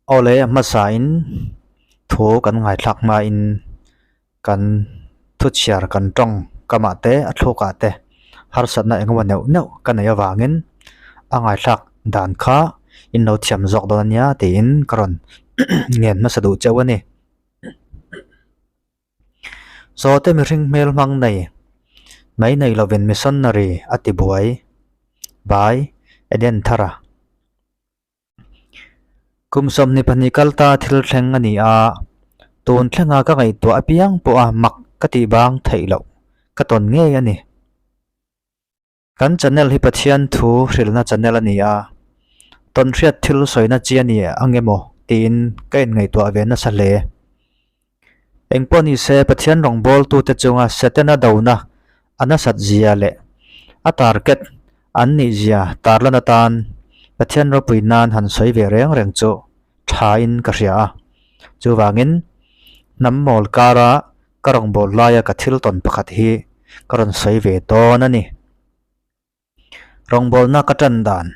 Aw le a hmasain thu kan ngaithlak hmain kan thuchhiar kan tawng kamah te a thlukah te harsatna engemaw neuh neuh ka neih avangin a ngaithlak dan kha in lo thiam zawk dawn ania tiin ka rawn ngen hmasa duh cheu a ni. Zawte mihring hmel hmang nei mai nei lovin missionary a ti buai by Eden Thara. Kum 22 kal ta thil thleng a ni a, tun thlenga ka ngaihtuah apiang pawha mak ka tih bang theih loh ka tawn ngei a ni. Kan channel hi Pathian thu hrilhna channel a ni a, tawnhriat thil sawina chi a ni ang emaw tiin ka inngaihtuah ve nasa hle. Engpawh ni se Pathian rawngbawltute chunga Setana dona a nasat zia leh a target an nih zia tarlan atan Pathian ropui nan han sawi ve reng reng chu thain ka hria a. Chuvangin, hnam mawl kara ka rawngbâwl laia ka thil tawn pakhat hi ka rawn sawi ve dawn a ni. Rawngbawlna ka tan dan.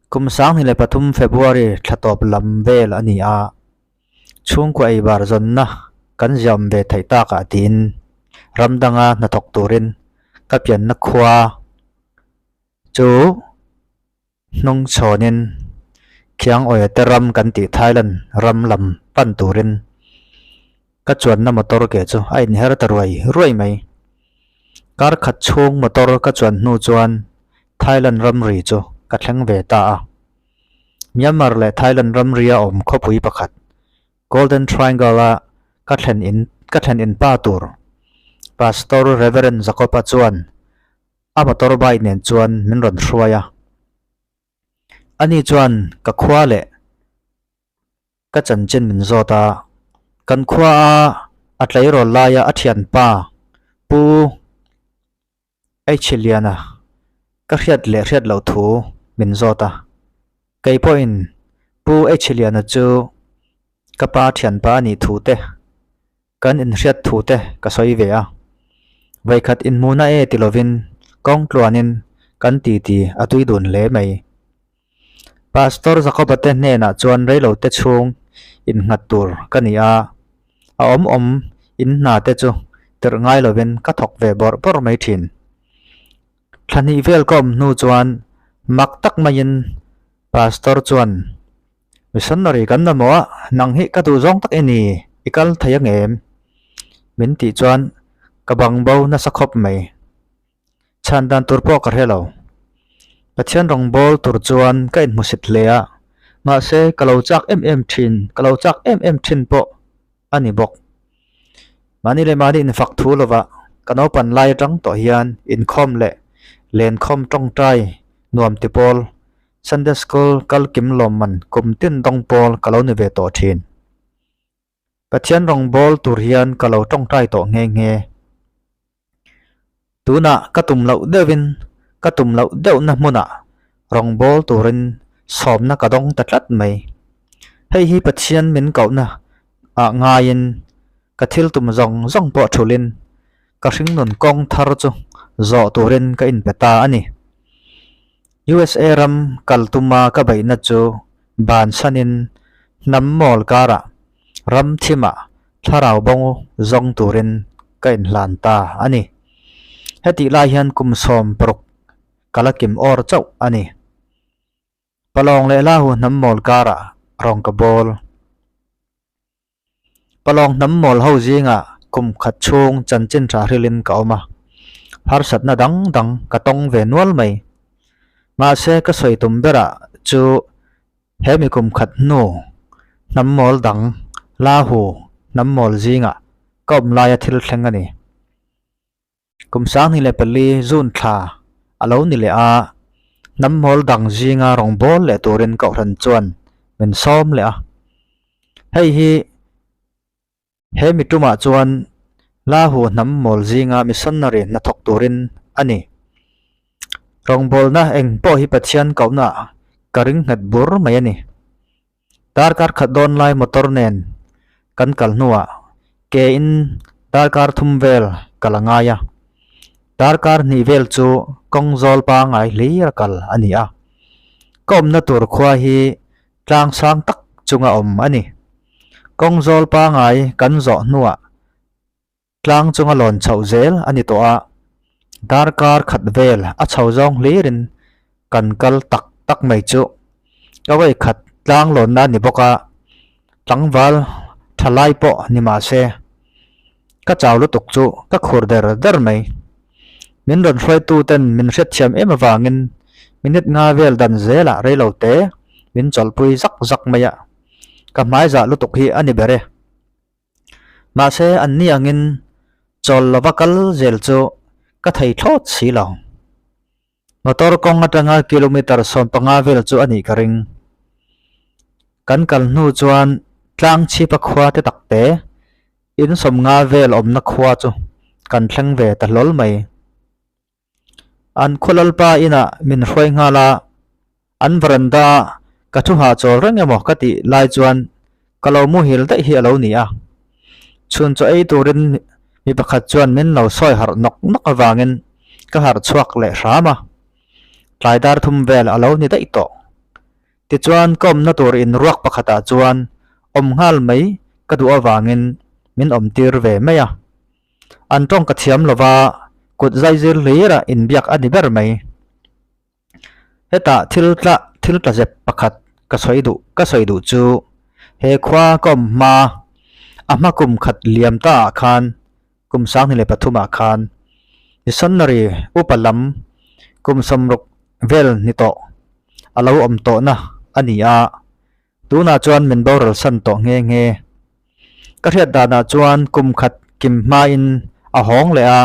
Kum 2003 February thla tawp lam vel a ni a, chhungkua ei bar zawnna kan ziahawm ve theih takah tiin ram danga hnathawk turin ka pianna khua chu hnung chhawnin Khiang Awia te ram kan tih Thailand ram lam pan turin ka chuanna motor ke chu a inher ta ruai ruai mai. Kar khat chhung motor ka chuan hnu chuan Thailand ramri chu ka thleng ve ta a. Myanmar leh Thailand ramria awm khawpui pakhat Golden Triangle a ka thlen in ka thlen in pa tur Pastor Reverend Jacob-a chuan a motor bike nen chuan min rawn hruai a. Ani chuan ka khua leh Ka chanchin min zawt a, kan khua a a tleirawl laia a thianpa Pu Eichhiliana ka hriat leh hriat loh thu min zawt a. Kei pawhin Pu Eichhiliana chu ka pa thianpa a nih thu te, kan inhriat thu te ka sawi ve a. Vawikhat inhmuhna e ti lovin kawng tluanin kan titi a tui dun hle mai. Pastor Jacob-a te hnenah chuan reilote chhung innghat tur ka ni a, a awm awm in hna te chu tirh ngai lovin ka thawk ve bawrh bawrh mai thin. Thla hnih vel ka awm hnu chuan mak tak maiin Pastor chuan, Missionary kan mamawh a, nang hi ka duh zawng tak i ni, i kal thei ang em? Min tih chuan ka bang bo nasa khawp mai. Chhan dan tur pawh ka hre lo. Pathian rawngbâwl tur chuan ka inhmusit hle a, mahse ka lo châk em em thin, ka lo châk em em thin pawh a ni bawk. Mahni leh mahni infak thu lovah ka naupan lai atang tawh hian inkhawm leh lenkhawm tawngtai nuam ti pawl, Sunday School kal kim lawmman kum tin dawng pawl ka lo ni ve tawh thin. Pathian rawngbâwl tur hian ka lo tawngtai tawh nghe nghe. Tunah ka tum loh deuhin ka tum loh deuhna hmunah rawngbâwl turin sawmna ka dawng ta tlat mai. Hei hi Pathian min kohna ah ngaiin ka thil tum zawng zawng pawh thulhin ka hringnun kawng thar chu zawh turin ka inpe ta a ni. USA ram kal tuma ka beihna chu bansanin hnam mawl karah ram thimah thlarau bo zawng turin ka inhlan ta a ni. Hetih lai hian kum 60 ka la kim awr chauh a ni. Palawng leh Lahu hnam mawl karah rawng ka bawl. Palawng hnam mawl ho zingah kum khat chhung chanchin tha hrilhin ka awm a, harsatna dang dang ka tawng ve nual mai. Mahse ka sawi tum berah chu He mi kum khat hnu hnam mawl dang Lahu hnam mawl zingah ka awm laia thil thleng a ni. Kum 2004 June thla a lo ni leh a, hnam mawl dang zinga rawngbâwl leh turin kohhran chuan min sâwm leh a. Hei hi he mi tumah chuan Lahu hnam mawl zinga missionary hnathawk turin a ni. Rawngbawlna eng pawh hi Pathian kohna ka ring nghet bur mai a ni. Darkar khat dawn lai motor nen kan kal hnuah ke in darkar thum vel ka la ngai a. Darkar hnih vel chu kawng zawl pangai hlir a kal a ni a. Ka awmna tur khua hi tlang sang tak chunga awm a ni. Kawng zawl pangai kan zawh hnuah tlang chunga lawn chhoh zel a ni tawh a, darkar khat vel a chho zawng hlirin kan kal tak tak mai chu ka vawi khat tlang lawnna a ni bawk a, tlangval tha lai pawh ni mah se ka chau lutuk chu ka khur der der mai. Min rawn hruaitu ten min hriatthiam em avangin minute nga vel dan zelah reilo te min chawlhpui zak zak mai a, ka hmaizah lutuk hi a ni ber e. Mahse an ni angin chawl lova kal zel chu ka thei thlawt si lo. Motor kawng atanga kilometer 15 vel chu a nih ka ring. Kan kal hnu chuan tlang chhipa khua te tak te in 50 vel awmna khua chu kan thleng ve ta hlawl mai. An khaw lalpa inah min hruai nghal a, an veranda ka thu hahchawl reng emaw ka tih lai chuan ka lo muhil daih hi a lo ni a. Chhun chaw ei turin mi pakhat chuan min lo sawi harh nawk nawk avangin ka harh chhuak leh hram a, tlai dar thum vel a lo ni daih tawh. Tichuan ka awmna tur in ruak pakhatah chuan awm nghal mai ka duh avangin min awm tir ve mai a. An tawng ka thiam lova kut zai zir hlira inbiak a ni ber mai. Hetah thil tla thil tla zep pakhat ka sawi duh ka sawi duh chu he khua ka awm hma a hma kum khat liam ta ah khan kum 2003 ah khan missionary upa lam kum 60 vel ni tawh a lo awm tawhna a ni a, tunah chuan min boral san tawh nghe nghe. Ka hriat danah chuan kum khat kim hmain a hawng leh a.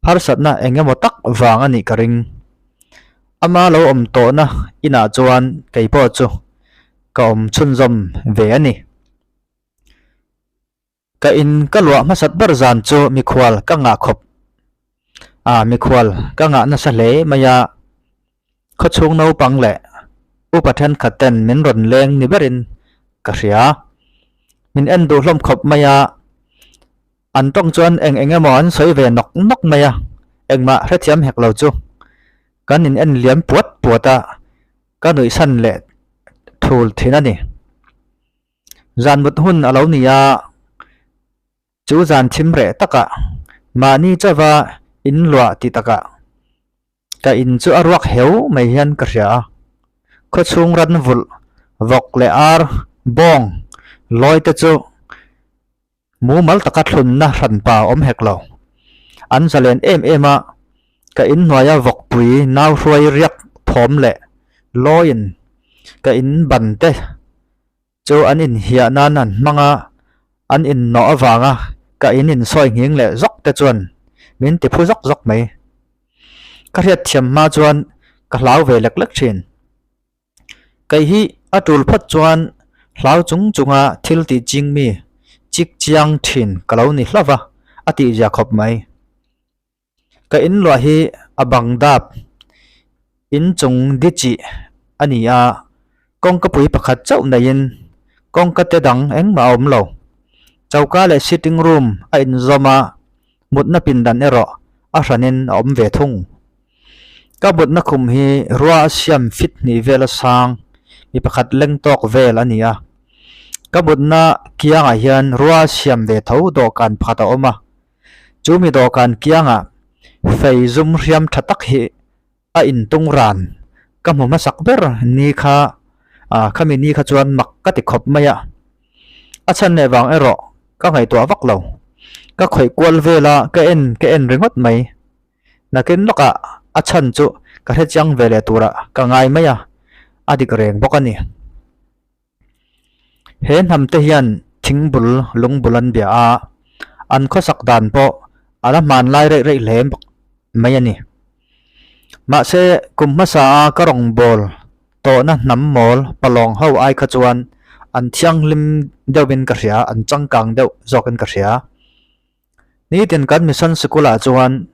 Harsatna eng emaw tak vang a nih ka ring. Ama lo awm tawhna inah chuan kei pawh chu ka awm chhunzawm ve a ni. Ka in ka luah hmasat ber zan chu mikhual ka ngah khawp a, mikhual ka ngah nasa hle mai a, khawchhung naupang leh upa thenkhat ten min rawn leng ni berin ka hria. Min en duh hlawm khawp mai a. An tawng chuan eng eng emaw an sawi ve nawk nawk mai a, engmah hrethiam hek lo chu. Kan in en liam puat puat a, ka nuih san leh thul thin a ni. Zan mut hun a lo ni a, chu zan thim reh takah mahni chauva in luah ti takah ka in chu a ruak heu mai hian ka hria a, khawchhung ran vulh vawk leh ar bawng lawi te chu Mumal taka thlunna hranpa a awm hek lo. An zalen em em a, ka inhnuaia vawkpui nau hruai riak thawm leh lawiin ka in ban te chu an inhiah nan an hmang a, an innawh avanga ka in insawi nghing leh zawk te chuan min ti phu zawk zawk mai. Ka hriatthiam hma chuan ka hlau ve lek lek thin. Kei hi a tul phawt chuan hlau chung chunga thil tih ching mi chik chiang thin ka lo ni hlauh va, a tih zia khawp mai. Ka in luah hi a bang dap in chung di chih a ni a, kawngka pui pakhat chauh neiin kawngka te dang engmah a awm lo. Choka leh sitting room a inzawm a, mutna pindan erawh a hranin a awm ve thung. Ka mutna khum hi rua a siam fit hnih vel a sang, mi pakhat leng tawk vel a ni a. Ka mutna kiangah hian rua a siam ve tho dawhkan pakhat a awm a. Chu mi dawhkan kiangah fei zum hriam tha tak hi a intung ran ka hmu hmasak ber ni kha ah khami ni kha chuan mak ka ti khawp mai a. A chhan leh vang erawh ka ngaihtuah vak lo. Ka khawih kual vel a ka en ka en ringawt mai. Nakin lawkah a chhan chu ka hre chiang ve leh turah ka ngai mai a, a dik reng bawk a ni. He hnam te hian thingbul lungbul an bia a, an khawsak dan pawh a la hmanlai reih reih hle mai a ni. Mahse, kum hmasa a ka rawngbâwl tawhna hnam mawl palawng ho ai kha chuan an thianghlim deuhin ka hria, an changkang deuh zawkin ka hria. Nitin kan mission sikulah chuan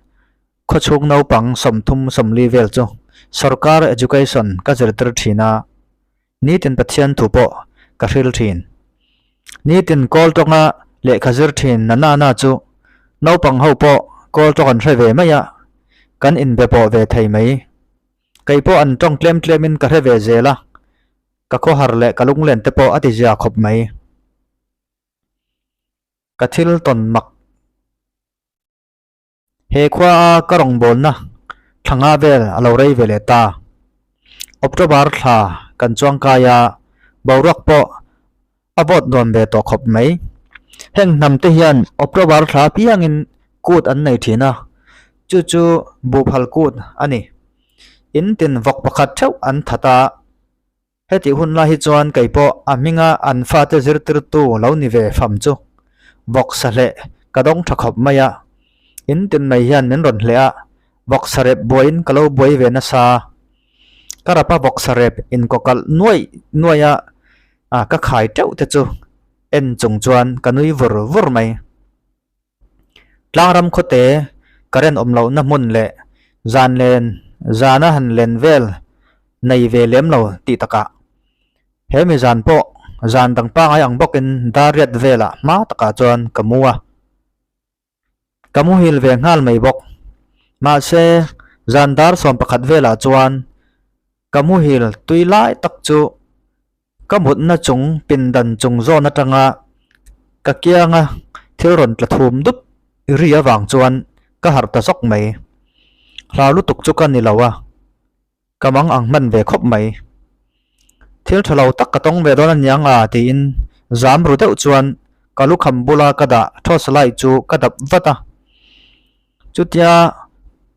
khawchhung naupang 30 40 vel chu sorkar education ka zirtir thin a, nitin Pathian thu pawh ka hril thin. Nitin kawl tawnga lehkha zir thin na na na chu naupang ho pawh kawl tawng an hre ve mai a, kan inbe pawh ve thei mai. Kei pawh an tawng tlem tlemin ka hre ve zel a. Ka khawhar leh ka lunglen te pawh a ti zia khawp mai. Ka thil tawn mak. He khua a ka rawngbawlna thla nga vel a lo rei ve leh ta. October thla kan chuangkai a, boruak pawh a vawt nuam ve tawh khawp mai. Heng hnam te hian October thla piangin kut an nei thin a, chu chu buhphal kut a ni. In tin vawk pakhat theuh an that a, Hetih hun lai hi chuan kei pawh a hminga an fate zirtirtu lo ni ve fam chu vawksa hleh ka dawng tha khawp mai a, in tin mai hian min rawn hleh a, vawksa rep buaiin ka lo buai ve nasa. Ka rapa vawksa rep inkawkalh nuaih nuaih a ka khai teuh te chu en chung chuan ka nui vur vur mai. Tlangram khawte current awm lohna hmun leh zan len zana han len vel nei ve lem lo tih takah he mi zan pawh zan dang pangai ang bawkin dariat velah hma takah chuan ka mu a, ka muhil ve nghal mai bawk. Mahse zan dar 11 velah chuan ka muhil tui lai tak chu Ka mutna chung pindan chung zawn atanga ka kianga thil rawn tla thum dup ri avang chuan ka harh ta zawk mai. Hlau lutuk chu ka ni lo a, ka mang ang hman ve khawp mai. Thil tha lo tak ka tawng ve dawn aniang a tiin zam ru deuh chuan ka lukham bula ka dah torch light chu ka dap vat a. Chutia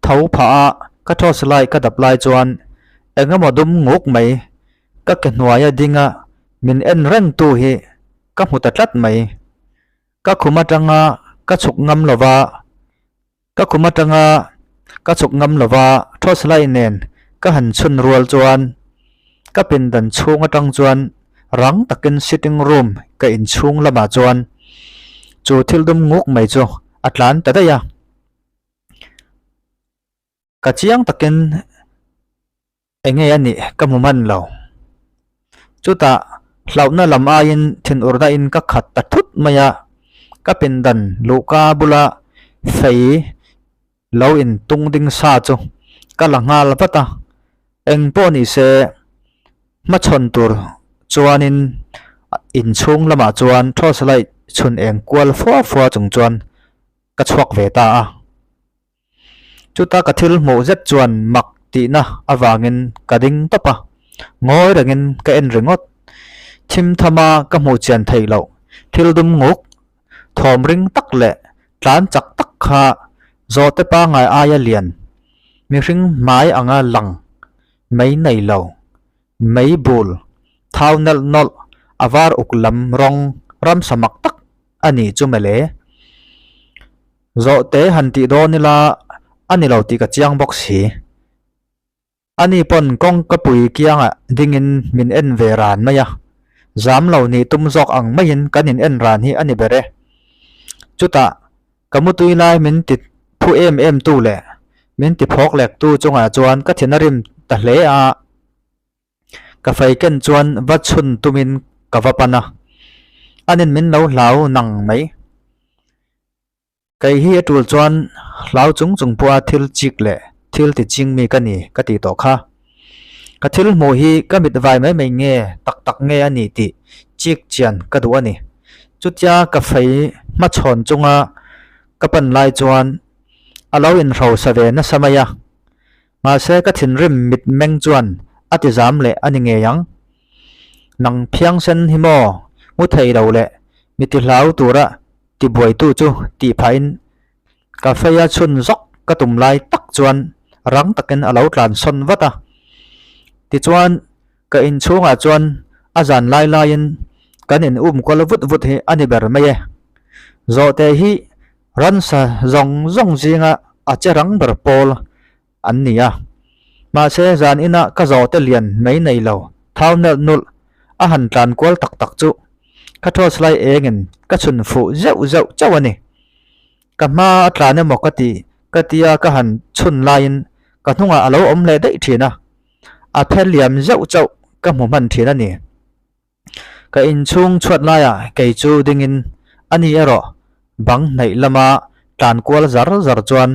tho phah a ka torch light ka dap lai chuan eng emaw dum nguk mai Ka ke hnuaia dinga min en reng tu hi ka hmu ta tlat mai. Ka khum atanga ka chhuk ngam lova, ka khum atanga ka chhuk ngam lova torch light nen ka han chhun rual chuan ka pindan chhung atang chuan rang takin sitting room ka inchhung lamah chuan chu thil dum nguk mai chu a tlan ta daih a. Ka chiang takin. Eng nge a nih ka hmu hman lo. Chutah hlauhna lam aiin thinurna in ka khat ta thut mai a, ka pindan luhka bula fei lo in tung ding sa chu ka la nghal vat a, eng pawh ni se hmachhawn tur chuanin inchhung lamah chuan torch light chhun eng kual fua fua chung chuan ka chhuak ve ta a. Chuta ka thil hmuh zet chuan mak tihna avangin ka ding tawp a, ngawi rengin ka en ringawt. Thim thama ka hmuh chian theih loh thil dum nguk, thawm ring tak leh tlan chak tak kha zawhte pangngai aia lian, mihring hmai anga lang mai nei lo, mei bul, thau nelh nawlh, a var uk lam rawng ramsa mak tak a ni chu mawle. Zawhte han tih dawn ila a ni lo tih ka chiang bawk si. Ani pawn kawngka pui kiangah dingin min en ve ran mai a, zam lo nih tum zawk ang maiin kan in en ran hi a ni ber e. Chutah ka mutui lai min ti phu em em tu leh min ti phawk lek tu chungah chuan ka thin a rim ta hle a. Ka fei ken chuan va chhun tumin ka va pan a, anin min lo hlau nang mai. Kei hi a tul chuan hlau chung chung pawha thil chik leh thil ti ching mi ka ni ka tih tawh kha. Ka thil hmuh hi ka mit vai mai mai nge tak tak nge a ni tih chik chian ka duh a ni. Chutia ka fei hmachhawn chunga ka pan lai chuan a lo inhrosa ve nasa mai a. Mahse ka thinrim mit meng chuan a ti zam leh a ni ngei ang. Nang phiangsen hi maw mu thei lo leh mi ti hlau tura ti buaitu chu tih phahin ka feia chhun zawk ka tum lai tak chuan rang takin a lo tlan sawn vat a. Tichuan ka inchhungah chuan a zan lai laiin kan in um kual vut vut hi a ni ber mai e. Zawhte hi Ransa zawng zawng zinga a che rang ber pawl an ni a. Mahse zan ina ka zawhte lian mai nei lo, thau nelh nulh a han tlan kual tak tak chu ka torch light engin ka chhun fuh zeuh zeuh chauh a ni. Ka hma a tlan emaw ka ti ka tia ka han chhun laiin ka hnungah a lo awm leh daih thin a, a phe liam zeuh chauh ka hmu hman thin a ni. Ka inchhung chhuat laiah kei chu dingin a ni erawh bang hnaih lama tlan kual zar zar chuan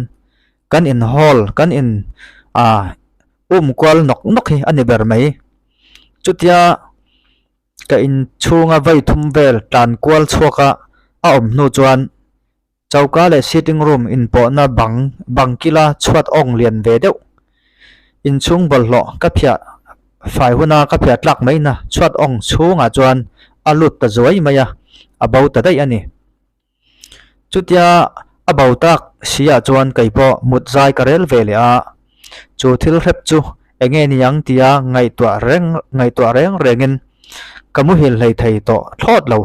kan in hall kan in ah um kual nawk nawk hi a ni ber mai. Chutia. Ka inchhunga vawi thum vel tlan kual chhuaka a awm hnu chuan choka leh sitting room inpawhna bang bang kila chhuat awng lian ve deuh inchhung bawlhhlawh ka phiah fai huna ka phiah tlak maina chhuat awng chhungah chuan a lut ta zuai mai a, a bo ta daih a ni. Chutia a bo tak si ah chuan kei pawh mut zai ka rel ve leh a, chu thil hrep chu eng nge niang tia ngaihtuah reng ngaihtuah reng rengin ka muhil hlei thei tawh thlawt lo.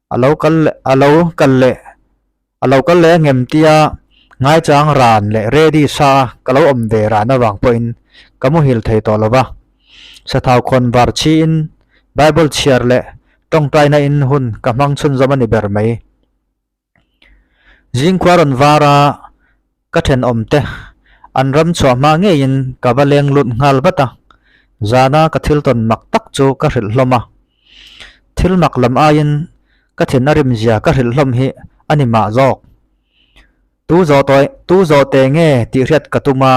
A lo kal leh a lo kal leh a lo kal leh ngem tia ngaichang ran leh ready sa a ka lo awm ve ran avang pawhin ka muhil thei tawh lo va. Sathau khawn var chhiin Bible chhiar leh Tawngtaina in hun ka hmang chhunzawm a ni ber mai. Zingkhua rawn var a, ka thenawmte an ram chhuah hma ngeiin ka va leng lut nghal vat a, zana ka thil tawn mak tak chu ka hrilh hlawm a. Thil mak lam aiin ka thin a rim zia ka hrilh hlawm hi a ni mah zawk. Tu zawh tawi tu zawh teh nge tih hriat ka tum a,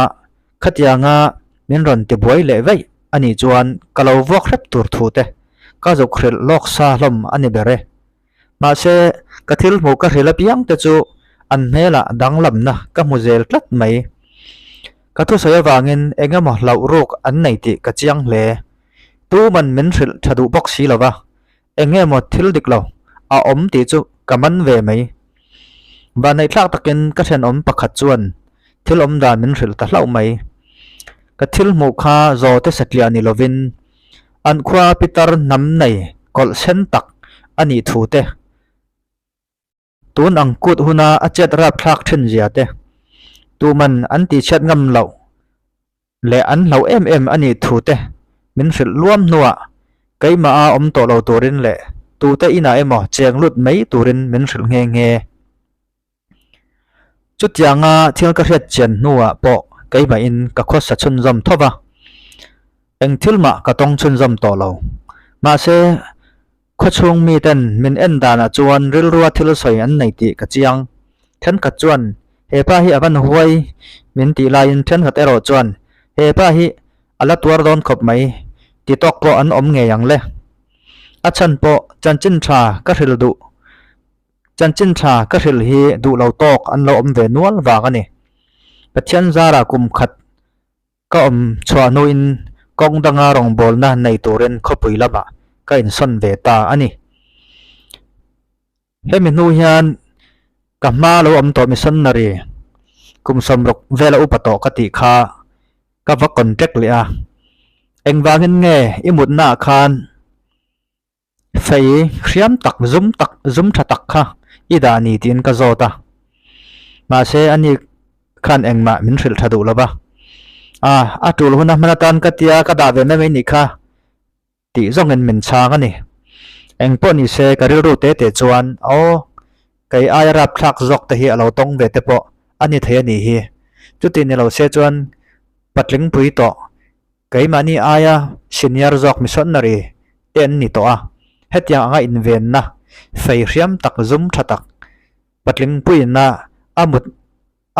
khatianga min rawn ti buai leh vaih a nih chuan ka lo vuak hrep tur thu te ka zuk hrilh lawk sa hlawm a ni ber e. Mahse, ka thil hmuh ka hrilh apiang te chu an hmelah danglamna ka hmu zel tlat mai. Ka thusawi avangin eng emaw hlauh ruk an nei tih ka chiang hle. Tuman min hrilh tha duh bawk si lova, Eng nge maw thil dik lo a awm tih chu ka man ve mai. Vanneihthlak takin ka thenawm pakhat chuan thil awm dan min hrilh ta hlauh mai. Ka thil hmuh kha zawte satliah ni lovin an khua pitar hnam nei kawlh sen tak a nih thu te, Tun ang kut huna a chet rapthlak thin zia te, tuman an tihchhiat ngam loh leh an hlauh em em a nih thu te min hrilh luam hnuah keimah a awm tawh lo turin leh tute inah emaw cheng lut mai turin min hrilh nghe nghe. Chutianga thil ka hriat chian hnuah pawh keimahin ka khawsa chhunzawm tho va, eng thil mah ka tawng chhunzawm tawh lo. Mahse, Khawchhung miten min en danah chuan rilrua thil sawi an nei tih ka chiang. Thenkhat chuan, He pa hi a van huai min tih laiin thenkhat erawh chuan, He pa hi a la tuar dawn khawp mai ti tawk pawh an awm ngei ang le. A chhan pawh chanchin tha ka hrilh duh chanchin tha ka hrilh hi duh lo tawk an lo awm ve nual vang a ni. Pathian zara kum khat Ka awm chhuah hnuin kawng danga rawngbawlna nei turin khawpui lamah ka insawn ve ta a ni. Hemi hnu hian ka hma lo awm tawh missionary kum sawmruk vela upa tawh ka tih kha ka va contact leh a, engvangin nge i mutnaah khan Fei hriam tak zum tak zum tha tak kha i dah ni tiin ka zawt a, mahse ani khan engmah min hrilh tha duh lo va, a a tul huna hman atan ka tia ka dah ve mai mai nih kha tih zawngin min chhang a ni. Engpawh ni se ka rilru te te chuan aw kei aia rapthlak zawk te hi a lo tawng ve te pawh a ni thei a nih hi, chuti ni lo se chuan patling pui tawh Keimahni aia senior zawk missionary te an ni tawh a, hetiang anga invenna fei hriam tak zum tha tak patling puiina a mut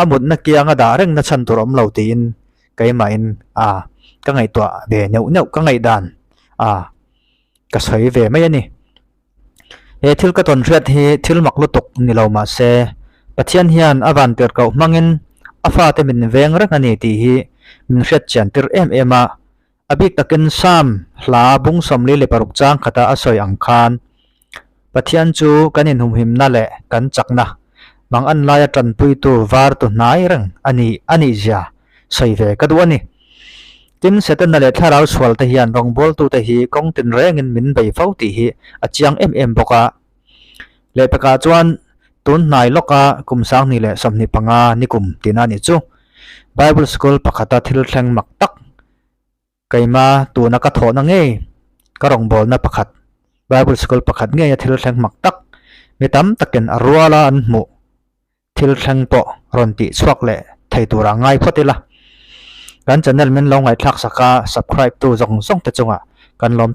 a mutna kianga dah rengna chhan tur awm lo tiin keimahin a ka ngaihtuah ve neuh neuh ka ngaihdan a ka sawi ve mai a ni. He thil ka tawn hriat hi thil mak lutuk ni lo mah se, Pathian hian a van tirhkoh hmangin a fate min veng reng a ni tih hi min hriat chian tir em em a. A bik takin Psalm hla bung 46 chang khata a sawi ang khan, Pathian chu kan inhumhimna leh kan chakna, mang an laia tanpuitu var tu hnai reng a ni a nihzia sawi ve ka duh a ni. Tin, Setana leh thlarau sual te hian rawngbawltute hi kawng tinrengin min bei fo tih hi a chiang em em bawk a. Lehpekah chuan tun hnai lawka kum 2025 nikum tina nih chu Bible School pakhata thil thleng mak tak keima tuna ka thawhna ngei ka rawngbawlna pakhat Bible School pakhat ngeia thil thleng mak tak mi tam takin a ruala an hmuh Thil thleng pawh rawn tih chhuak leh thei turah ngai phawt ila. Kan channel min lo ngaihthlak sak a, subscribe tu zawng zawng te chungah kan lawm.